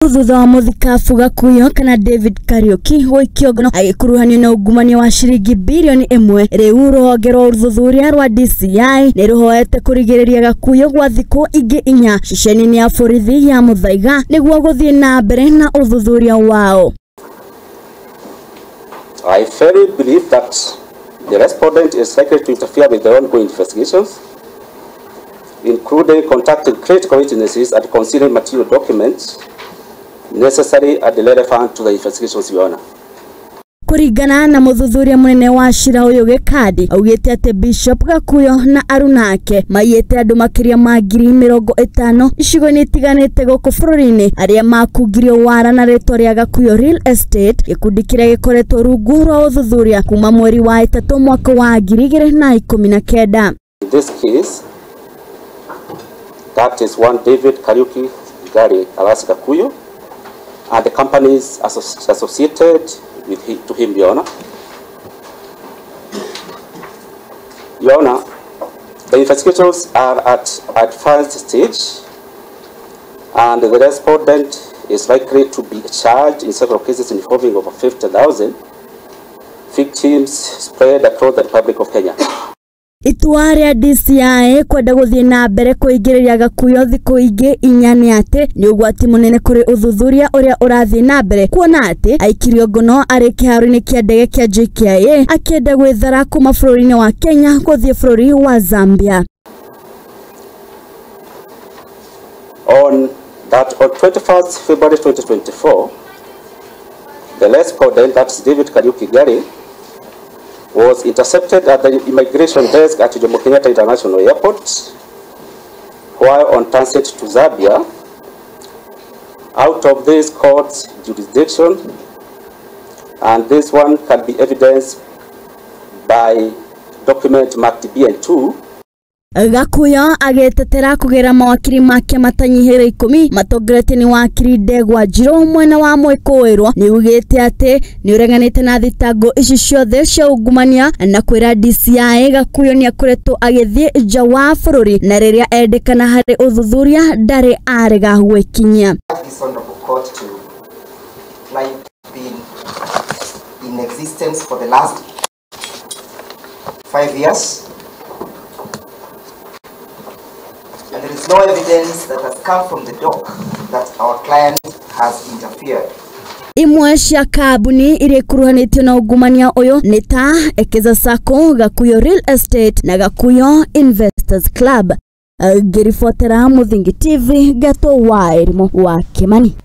Thutha wa muthikabu Gakuyo kana David Kariuki gũikio ngono agĩkuruhanio na ungumania wa ciringi birioni 1, rĩu rũhonge rwa ũthuthuria rwa DCI nĩ rũhoete kũrigĩrĩria Gakuyo gwa thikũ ingĩ 4 ceceni-inĩ ya borithi ya Muthaiga nĩguo gũthiĩ na mbere na ũthuthuria wao. I firmly believe that the respondent is likely to interfere with the ongoing investigations, including contacting critical witnesses and concealing material documents necessary and relevant to the investigations, Your Honor. Kũringana na mũthuthuria mũnene wa cira ũyũ Gĩkandi, augĩte atĩ Bishop Gakuyo na aruna ake maiyĩte andũ makĩria ma 50,000 icigo-inĩ itiganĩte gũkũ bũrũri-inĩ arĩa makungirio wara na rĩtwa rĩa Gakuyo Real Estate, gĩkundi kĩrĩa gĩkoretwo rungu rwa ũthuthuria kuma mweri wa 3 mwaka wa 2019. In this case, that is one David Kariuki Gari alias Gakuyo and the companies associated with to him, Your Honor. Your Honor, the investigations are at advanced stage, and the respondent is likely to be charged in several cases involving over 50,000 victims spread across the Republic of Kenya. Itua rĩa DCI kwenda gũthiĩ na mbere kũingĩrĩria Gakuyo thikũ ingĩ 4 nĩ atĩ nĩ ũgwati mũnene kũrĩ ũthuthuria ũrĩa ũrathiĩ na mbere, kuona atĩ aikirio ngono arĩ kĩharo-inĩ kĩa ndege kĩa JKIA akĩenda gwĩthara kuma bũrũri-inĩ wa Kenya gũthiĩ bũrũri wa Zambia. On 21st February 2024, the respondent, that's David Kariuki Gari, was intercepted at the immigration desk at Jomo Kenyatta International Airport while on transit to Zambia, out of this court's jurisdiction, and this one can be evidenced by document marked BN2. Gakuyo agĩtetera kũgĩra mawakiri make matanyihĩire 10 matongoretio nĩ wakiri Ndegwa Njirũ mwena wa mwĩkũĩrwo nĩ ugĩte atĩ nĩ ũreganĩte na thitango ici ciothe cia ungumania na kwĩra DCI Gakuyo nĩ akoretwo agĩthiĩ nja wa bũrũri na rĩrĩa endekana harĩ ũthuthuria ndarĩ arega gwĩkinyia. This honorable court to client been in existence for the last 5 years. And there is no evidence that has come from the dock that our client has interfered. Imwe cia kambuni iria ikuruhanĩtio na ungumania ũyũ nĩ ta Ekeza Sacco, Gakuyo Real Estate na Gakuyo Investors Club. Ngĩribotera Mũthingi TV, Gatũ wa Elimu wa Kimani.